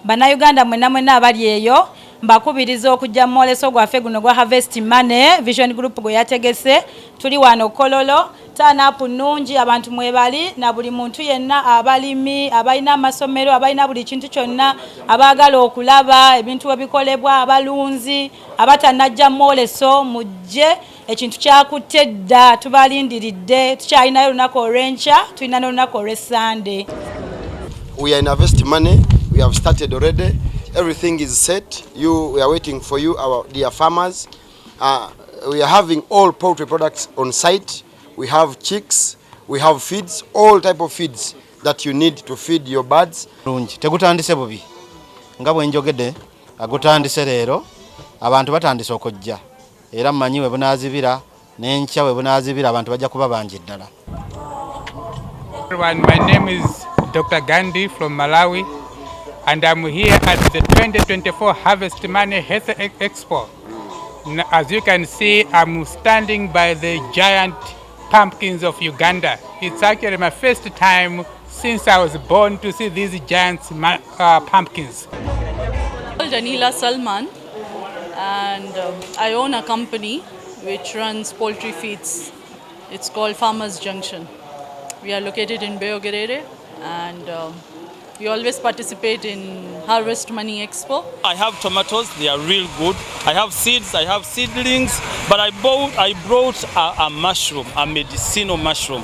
Bannayuganda mwenna mwenna abali eyo, mbakubiriza okujja mu mwoleso gwaffe guno gwa Harvest Money Vision Group gwe yategese. Tuli wano Kololo, turn-up nnungi, abantu mwebali na buli muntu yenna, abalimi, abalina amasomero, abalina buli kintu kyonna, abaagala okulaba ebintu we bikolebwa, abalunzi abatannajja mwoleso, mujje. Ekintu kyakutte dda, tubalindiridde. Tukyalinayo olunaku olw'enkya, tulina n'olunaku olw'essande. We are in Harvest Money. We have started already. Everything is set. We are waiting for you, our dear farmers. We are having all poultry products on site. We have chicks, we have feeds, all type of feeds that you need to feed your birds. Bulungi, tegutandise bubi. Nga bwe njogedde, gutandise leero, abantu batandise okujja, era mmanyi we bunaazibira n'enkya we bunaazibira, abantu bajja kuba bangi ddala. Everyone, my name is Dr. Gandhi from Malawi, and I'm here at the 2024 Harvest Money Health Expo. As you can see, I'm standing by the giant pumpkins of Uganda. It's actually my first time since I was born to see these giant pumpkins. Danila Salman, and I own a company which runs poultry feeds. It's called Farmers Junction. We are located in Bweyogerere, and we always participate in Harvest Money Expo. I have tomatoes, they are real good. I have seeds, I have seedlings, but I brought a mushroom, a medicinal mushroom.